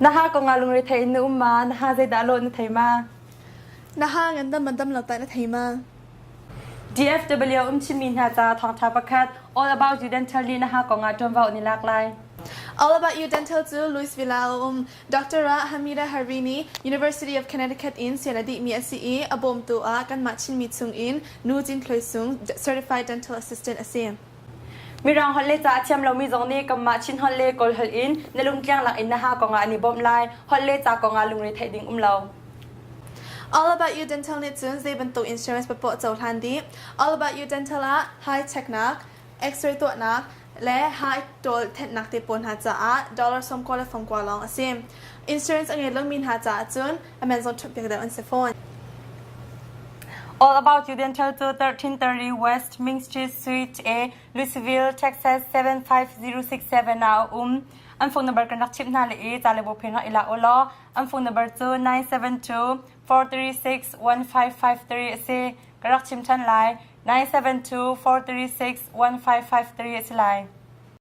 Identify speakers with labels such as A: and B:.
A: Na ha kong ah lungrethei in na um ma? Na ha zeidah lawh na thei ma?
B: Na ha ngandam man dam lo tah na thei ma?
A: DFW um Chinmi hna ca thawngṭha pakhat All About You Dental nih na ha kong ah ṭuanvo an i lak lai.
B: All About You Dental cu Louisville ah a um. Dr. Hamida Harini, University of Connecticut in sian a dihmi a si i a bawmtu ah kanmah Chinmi chung in Nu Cin Thluai Sung, Certified Dental Assistant a si.
A: Mirang holh le ca a thiam lomi zong nih kanmah Chin holh le Kawl holh in na lungtliang lak in na ha kong ah an i bawmh lai. Holh le ca kong ah lungre theih ding um lo.
B: All About You Dental nih cun zei bantuk insurance papoah cohlan dih. All About You Dental ah high checknak, X-ray tuahnak, le high ṭawl thenhnak te pawl hna caah dollar 90 le 90 lawng a si. Insurance a ngei lomi hna caah cun a man zong ṭhumh piak deuh an si fawn.
A: All About You Dental cu 1330 West Main Street, Suite A, Louisville, Texas 75067 ah a um. An phone number kan rak chimh hna le i ca le bawphen rak i la u law an phone number cu 972 436 1553 a si. Ka rak chim ṭhan lai. 972 436 1553 a si lai.